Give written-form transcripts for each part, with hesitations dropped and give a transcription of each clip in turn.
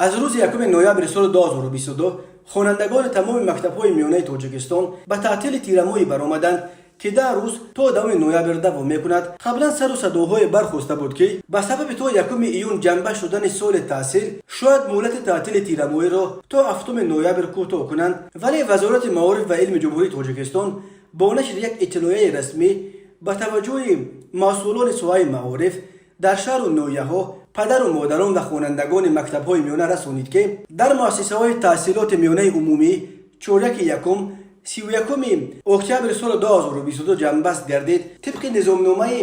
Аз рӯзи 1 ноябри соли 2022 хонандагони тамоми мактабҳои миёнаи Тоҷикистон ба таътили тирамоҳӣ баромаданд, ки 10 рӯз то 10 ноябр давом мекунад. Қаблан сару садоҳое бархоста буд, ки ба сабаби то 1 июн ҷанба шудани соли таҳсил шояд муҳлати таътили тирамоҳиро то 7 ноябр кӯтоҳ кунанд. Вале Вазорати маориф ва илми Ҷумҳурии Тоҷикистон бо нашри як иттилоияи расмӣ ба таваҷҷӯҳи масъулони соҳаи маориф дар шаҳру ноҳияҳо, падару модарон ва хонандагони мактабҳои миёна расонид, ки дар муассисаҳои таҳсилоти миёнаи умумӣ чоряки якум 31 октябри соли 2022 ҷамъбаст гардид. Тибқи низомномаи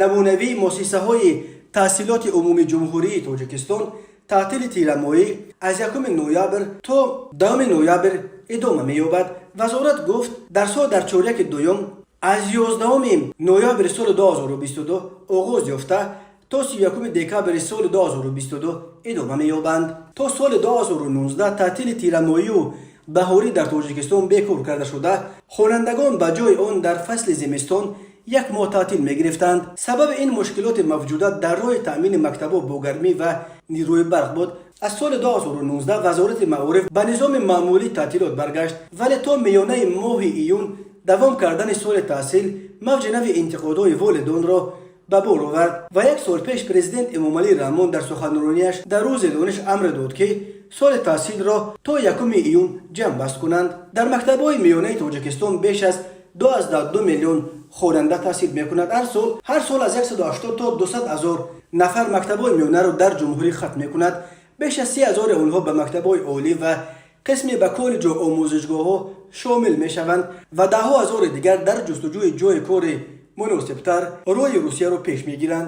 намунавии муассисаҳои таҳсилоти умумии Ҷумҳурии Тоҷикистон таътили тирамоҳӣ аз 1 ноябр то 10 ноябр идома меёбад. Вазорат гуфт, дарсҳо дар чоряки дуюм аз 11 ноябри соли 2022 оғоз ёфта, то 31 декабри соли 2022 идома меёбанд. То соли 2019 таътили тирамоҳию баҳорӣ дар Тоҷикистон бекор карда шуда, хонандагон ба ҷои он дар фасли зимистон як моҳ таътил мегирифтанд. Сабаби ин мушкилоти мавҷуда дар роҳи таъмини мактабҳо бо гармӣ ва нерӯи барқ буд. Аз соли 2019 Вазорати маориф ба низоми маъмулии таътилот баргашт, вале то миёнаи моҳи июн давом кардани соли таҳсил мавҷи нави интиқодҳои волидонро ба бор овард. Ва як сол пеш Президент Эмомалӣ Раҳмон дар суханрониаш дар Рӯзи дониш амр дод, ки соли таҳсилро то 1 июн ҷамъбаст кунанд. Дар мактабҳои миёнаи Тоҷикистон беш аз 2,2 миллион хонанда таҳсил мекунад. Ҳар сол аз 180 то 200 ҳазор нафар мактабҳои миёнаро дар ҷумҳурӣ хатм мекунад. Беш аз 30 ҳазори онҳо ба мактабҳои олӣ ва қисме ба коллеҷу омӯзишгоҳҳо шомил мешаванд ва даҳҳо ҳазори дигар дар ҷустуҷӯи ҷойи кори муносибтар роҳи Русияро пеш мегиранд.